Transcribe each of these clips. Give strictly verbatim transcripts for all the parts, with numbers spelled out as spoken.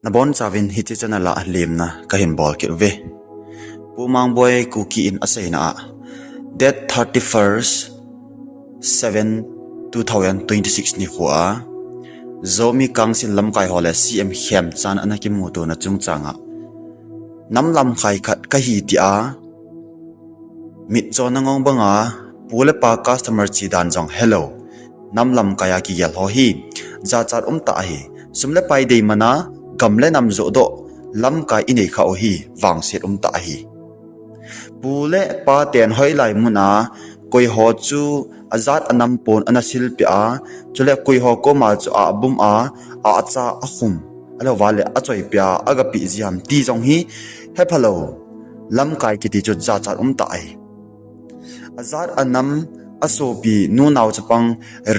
Nabonchauvin hiche channel a lemna kahin bol kit uve. Pu Mangboi Kuki in aseina a, date thirty-first seven two thousand twenty-six nikho a Zomi Council lamkai ho le C M Khemchand ana kimutona chungchang a, nam lamkai khat kahi tia mitcho nangong banga pu le pa customer chi dan jong helou nam lamkai a kigel ho hi jachat umtah ahi. Sum le pai deiman a gam le nam johdoh lamkai inei khah u hi vangset umtah ahi. Pu le pa ten hoilai mun a koi ho chu ajat anam pon ana silpeh a, chule koi ho koma chu abum a, acha akhum, ahilouva le achoipeh a agapeh ji ham ti jong hi hephalou lamkai kiti chu jachat umtah ahi. Ajat anam asopi nunao chapang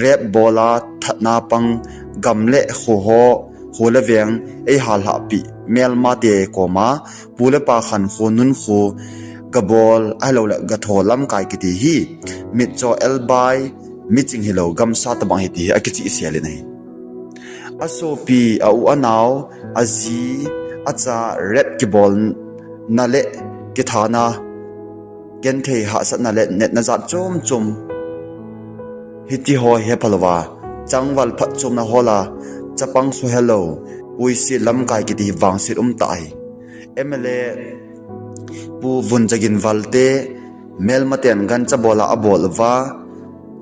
rape bol a thatna pang gam le kho ho, kho le veng eihallhah peh melmate koma pu le pa khankho nunkho gabol ahilouleh gatho lamkai kiti hi mitcho elbai miching hilou gamsa tobang ahi ti hi akichihsel in ahi. Asopi, a u anao, aji, acha rape kibolna le kithana, genthei hahsatna le netna jat chom chom hiti ho hi hephalouva, changval phatchomna hol a chapang kho helou puiset lamkai kiti hi vangset umtah ahi. M L A Pu Vunjagin Valte melmaten gancha bol a abol uva,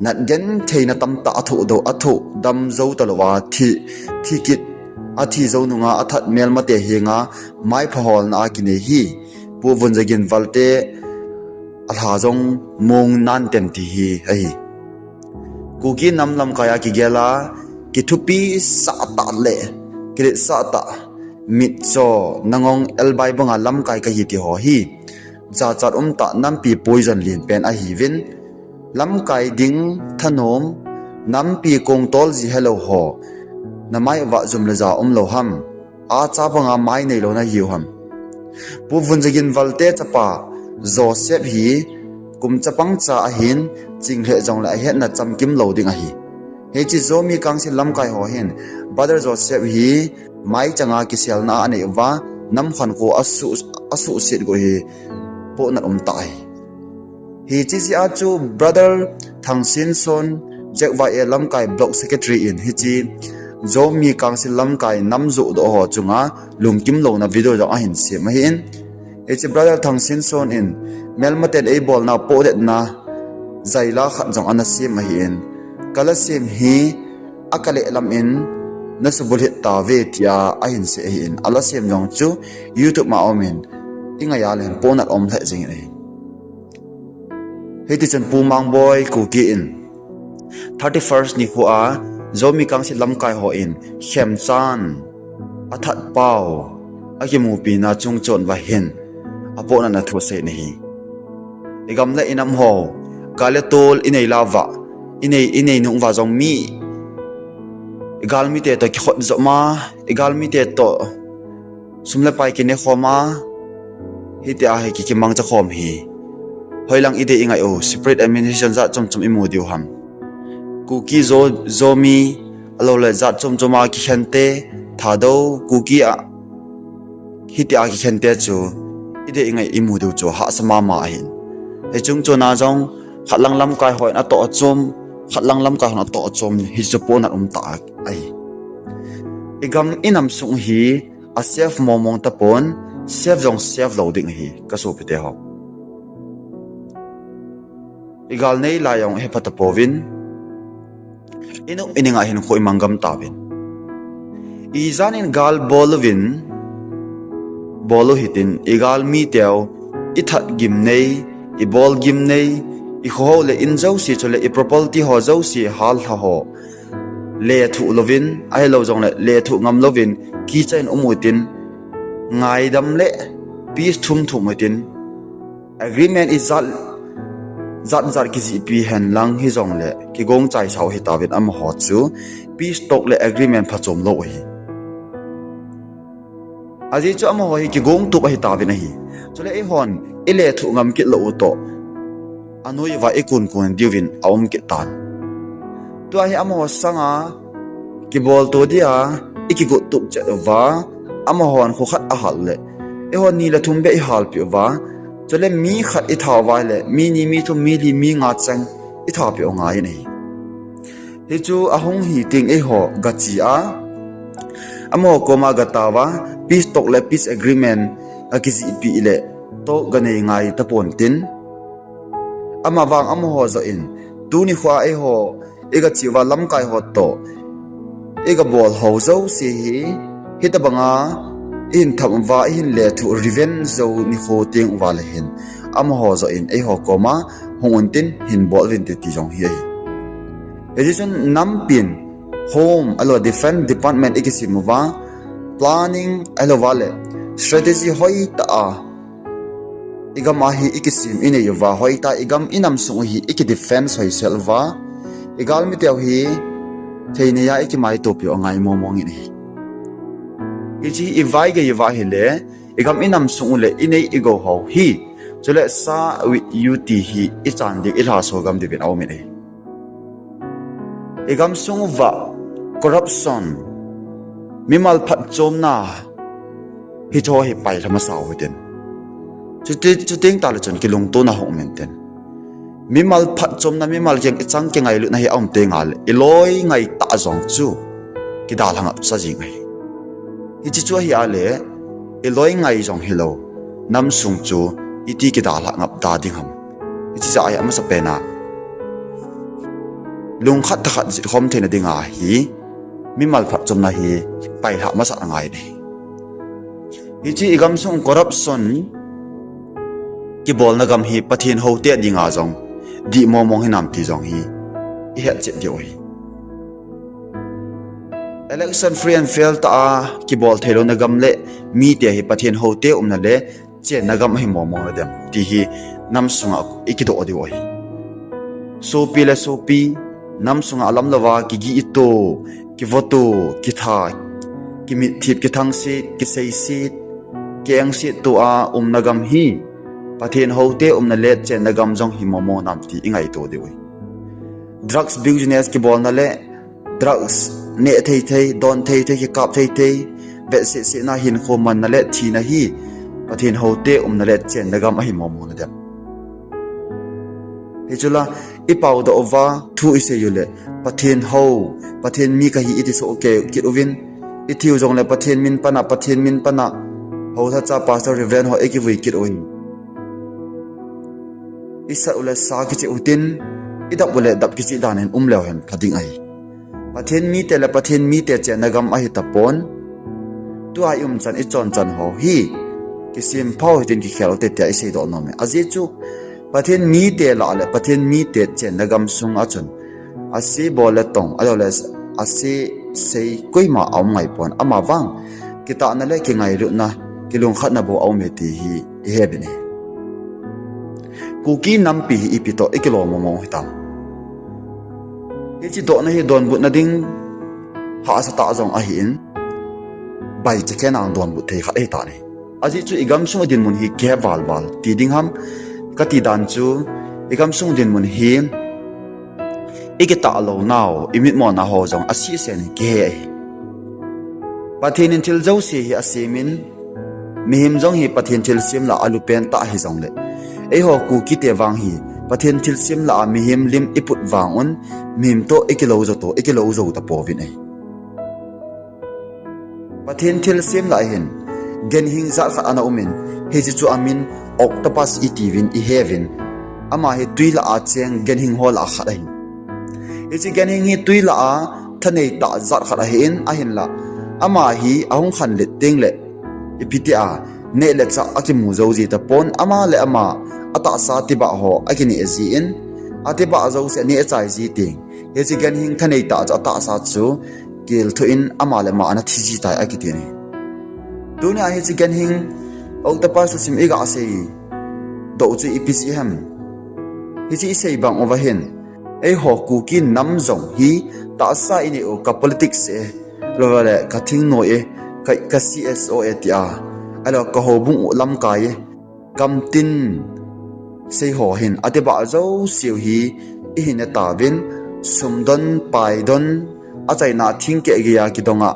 nat gentheina tamtah athoh dou, athoh dam jou talouva thi, thi kit, athi jou nunga athat melmate henga maipha holna akinei hi Pu Vunjagin Valte alha jong mong nan ten ti hi ahi. Kuki nam lamkai a kigel a kithupi sahtah le kiletsah tah mitcho nangong elbai banga lamkai kahi ti ho hi jachat umtah nampi poison lenpen ahiuvin, lamkai ding thanom nampi kongtol ji helou ho namai uva jum le ja umlou ham? Acha banga mai neilou nahiu ham? Pu Vunjagin Valte chapa Joseph hi kum chapang cha ahin, ching lheh jongle ahetna chamkim lou ding ahi. Hiche Zomi Council lamkai ho hin Brother Joseph hi maichang a kiselna anei uva, nam khankho asuh, asuhset got hi pohnat umtah ahi. Hiche jeh a chu Brother Thangsinson, Z Y A lamkai Block Secretary in hiche Zomi Council lamkai nam johdoh ho chunga lungkim louna video jong ahin sem ahin, hiche Brother Thangsinson in melmaten eibolna pohdetna jaila khat jong ana sem ahin, kala sem hi akale lam in nasubulhit tauve tia ahin sei ahin, ala sem jong chu YouTube ma aumin, ingaiya leh pohnat um lheh jengin ahi. Hitichun Pu Mangboi Kuki in thirty-first nikho a Zomi Council lamkai hon Khemchand athat pau akimupina chungchon uva hin apohnatna thu asei in ahi. Igam le inam ho, gal le tol inei lauva, inei, inei nung uva jong mi, igalmite toh kikhot joma, igalmite toh sum le pai kinekhom a, hitia hi ki, kimangcha khom hi hoilang idei ingai u, separate administration jat chom chom imu diu ham? Kuki, Zo, Zomi, ahilouleh jat chom chom a kikhente, Thadou, Kuki a, hitia kikhente chu idei ingai imu diu chu hahsa mama ahin. Hiche chungchon a jong khatlang lamkai hon atoh achom, khatlang lamkai hon atoh achom, hichu pohnat umtah ahi. Igam inam sung hi asafe mong mong tapon, safe jong safe lou ding ahi, kasopite ho. Igal nei lai jong hepha tapouvin, inop ining a hinkho imang gam tauvin. Ijanin gal bol uvin, bol u hitin, igalmiteu ithat gimnei, ibol gimnei, ikhoho le in jouse chule iproperty ho jouse hallha ho lethuh louvin, ahilou jongle lethuh ngam louvin kicha in um u hitin, ngaidam le peace thum thum u hitin, agreement ijat jat jat kijihpi henlang hijongle kigong chaisa u hitauvin, amaho chu peace talk le agreement phachom lou ahi. Ajeh chu amaho hi kigong tup ahitauvin ahi. Chule eihon ilethuh ngam kit lou u toh anoi uva ikun kun diuvin aum kit tan. Tua hi amaho sanga kibolto dia ikigot tup chet uva, Amahon kho khat ahal le, eiho ni le thum beh ihal peh uva, chule mi khat itha uva le, mi ni, mi thum, mi li, mi nga cheng itha peh u ngai in ahi. Hichu ahung hi teng eiho gache a, amaho koma gata uva, peace talk le peace agreement akijih peh le, talk ganei ngai tapon tin. Amavang amaho joh in, tuni khoa eiho igache uva lamkai ho toh igabol ho jouse hi, hitobanga ihin tham uva, ihin lethuh revenge jou nikho teng uva le hin, amaho joh in eiho koma hung un tin hin bol uvin te ti jong hi ahi. Hijeh chun nampin home, ahilou defense department ikisem uva, planning, ahilou vale strategy hoitah a igam a hi ikisem inei uva, hoitah a igam inam sung u hi iki defense hoisel uva, igalmi teu hi theinei a ikimaitopi u angai momong in ahi. Hiche hi ivaigei uva ahile, igam inam sung u le inei igou ho hi, chule sa with U T hi ichan diu, ilhaso gam diuvin aum in ahi. Igam sung uva corruption, mimal phatchomna, hicho hi pailha masa u hitin. Chuti, chuteng tale chun kilungtona hung um intin. Mimal phatchomna, mimal kiang ichang kingailutna hi aum teng le, iloi ngai tah jong chu kidalha ngapsa jing ahi. Hiche chu ahi a le, iloi ngai jong hilou, nam sung chu iti kidalha ngap da ding ham. Hiche jeh a hi amasapen a, lungkhat thakhat jetkhom theina dinga hi, mimal phatchomna hi pailha masat angai in ahi. Hiche igam sung corruption kibolna gam hi Pathen houte dinga jong dih momong hinam ti jong hi ihetchet diu ahi. Election free and fair tah a kibol theilouna gam le mite hi Pathen houte umna le chenna gam ahi momong nadem ti hi nam sunga ikidoh diu ahi. Sopi le sopi, nam sunga alamlouva kigih ito, kivoto, kitha, kimitthip, kithangset, kiseiset, kiengset tou a umna gam hi Pathen houte umna le chenna gam jong hi momong nam ti ingaito diu ahi. Drugs business kibolna le drugs neh thei thei, don thei thei, kikap thei thei, vetsetsetna, hinkho manna le thina hi Pathen houte umna le chenna gam ahi momong nadem. Hichu la, ipaodoh uva thu isei u le, Pathen hou, Pathen mi kahi iti soh kei kit uvin, ithiu jongle Pathen min pana, Pathen min pana, houthacha Pastor Reverend ho ikivui kit u hi. Isat u le sa kicheh u hitin, idap u le dap kicheh dan in um leu hen pha ding ahi. Pathen mite le Pathen mite chenna gam ahi tapon. Tua iumchan ichonchan ho hi kisempha u hitin, kikhel u hite tia iseidoh nom e. Ajeh chu Pathen mite lah le Pathen mite chenna gam sunga chun ase bol le tong, ahilou le ase sei koima aum ngaipon, amavang kitahna le kingailutna, kilungkhatna bou aum e ti hi iheuvin ahi. Kuki nampi hi ipi toh ikilom momong hitam? Hiche dohna hi donbutna ding hahsatah jong ahin, baichekhen a donbut thei khat ahitan ahi. Ajeh chu igamsung dinmun hi kihe valval ti ding ham kati dan chu, igamsung dinmun hi ikitah lounau, imitmona ho jong asehsen kihe ahi. Pathen in thil jouse hi asemin, mihem jong hi Pathen thilsem lah a alupen tah hijongle, eiho Kukite vang hi Pathen thilsem lah a mihem lim iput vang un, mihem toh ikilou jou to, ikilou jou tapouvin ahi. Pathen thilsem lah a hin ganhing jat khat ana umin, hiche chu amin octopus itiuvin iheuvin. Ama hi twi lah a cheng ganhing ho lah a khat ahi. Hiche ganhing hi twi lah a thanei tah jat khat ahin, ahinla ama hi ahung khanlet tengle ipi tia neh le chah akimu jou ji tapon, ama le ama atahsa tibah ho akineh jin, atibah jouse aneh achai ji teng, hiche ganhing thanei tah chu atahsa chu kelthoh in ama le ama ana thi ji tai akiti ahi. Tunia hiche ganhing octopus thusim iga seidoh chu ipi jeh ham? Hiche isei bang uva hin, eiho Kuki nam jong hi tahsa inei u, ka politics e, lou le ka thingnoi e, ka, ka C S O e tia, ahilou ka houbung u lamkai e, gamtin seiho hin atibah jouseu hi ihin e tauvin, sumdon, paidon, achaina thingkeh geiya kidonga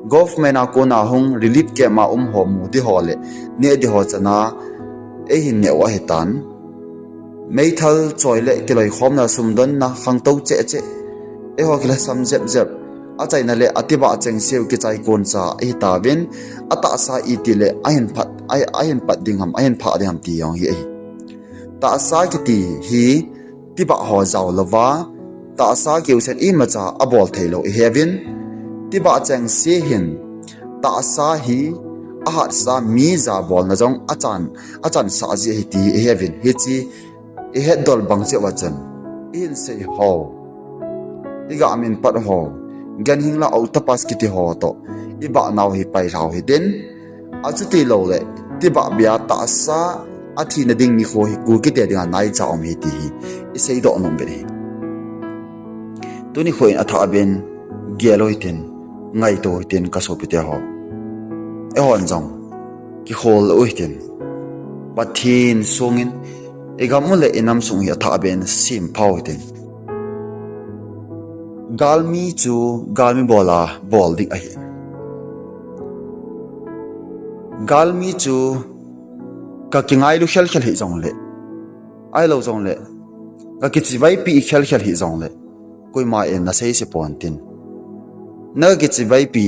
Government a kona hung relief camp a um ho mu di ho le neh di ho chana eihin neh u ahitan. Meithal choi le kiloikhomna, sumdonna, khangtou cheh cheh, eiho kilhasam jep jep, achaina le atibah chengse u kichai koncha ahitauvin, atahsa iti le ahin phat, a, ahin pat ding ham, ahin phah ding ham ti jong hi ahi. Tahsa kiti hi tibah ho jao louva, tahsa keusen imacha abol theilou iheuvin, tibah chengse hin tahsa hi ahatsa mi jabolna jong achan, achansah ji ahi ti iheuvin, hiche ihetdol bang cheh uva chun, ihinsei ho, iga minpat ho, ganhing la octopus kiti ho toh ibah nau hi pailhau hitin, achuti loule tibah beiya tahsa athina ding nikho hi Kukite dinga naicha um ahi ti hi iseidoh nom uvin ahi. Tuni nikho in athahbeh in gel u hitin, ngaito u hitin kasopite ho. Eihon jong kikhol u hitin, Pathen songin igam u le inam sung hi athahbeh in sempha u hitin. Galmi chu galmi bola bol ding ahi. Galmi chu kakingailu khelkhel hijongle, ahilou jongle kakichibaipeh khelkhel hijongle, koima in naseise pontin. Nakakichibaipi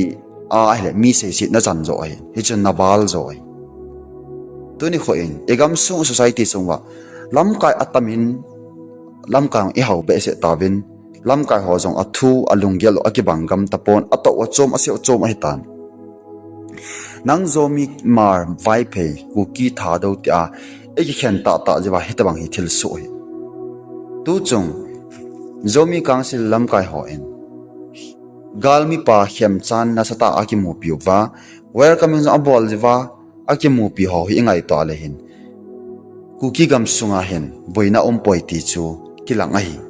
a ahile mi seisetna chan joh ahi, hichun naval joh ahi. Tuni nikho in igamsung society sunguva lamkai atamin, lamkai jong ihao behseh tauvin, lamkai ho jong athu alunggel u akibang gam tapon, atoh achom, aseh achom ahitan. Nang Zomi, Hmar, Vaiphei, Kuki, Thadou tia ikikhen tahtah jeh uva hitobang hi thilsoh ahi. Tuchung Zomi Council lamkai hon galmipa khemchan nasatah a akimupi uva, welcoming jong abol jeh uva akimupi ho hi ingaito le hin, Kuki gamsunga hin boina umpoi ti chu kilang ahi.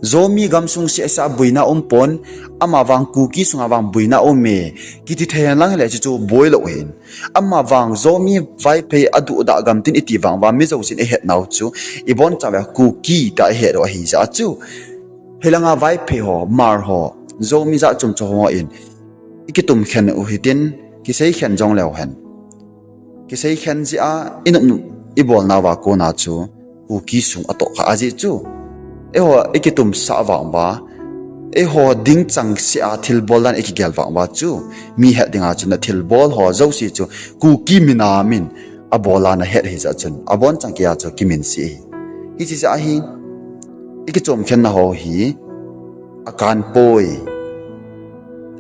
Zomi gamsung sehseh a boina umpon, amavang Kuki sunga vang boina aume kiti thei henlang hile, chuchu boilou ahin. Amavang Zomi Vaiphei aduhdah gam tin iti vang uva mi jousen ihetnau chu ibonchauva Kuki tia ihet u ahijeh a chu, hilanga Vaiphei ho, Hmar ho, Zomi jat chomcha ho in ikitumkhen u hitin, kiseikhen jongleu hen, kiseikhen jeh a inopnop ibolnauva kona chu Kuki sung atohkhah ajeh chu, eiho ikitumsah vang uva, eiho ding changseh a thilbol dan ikigel vang uva chu, mi het dinga chu nathilbol ho jouse chu Kuki mina min abola nahet ahijeh chun abonchauva chu kiminse ahi. Hiche jeh a hi ikichomkhenna ho hi akanpoi.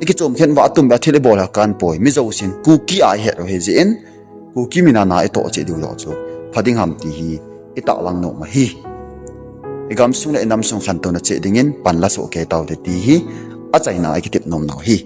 Ikichomkhen uva atumbeh a thil ibol hi akanpoi. Mi jousen Kuki a ihet u ahijeh in, Kuki mina na itoh cheh diu joh chu pha ding ham ti hi itahlang nom ahi. Igamsung le inamsung khantouna cheh dingin pan lasoh kei taute ti hi achaina a ikitep nomnau ahi.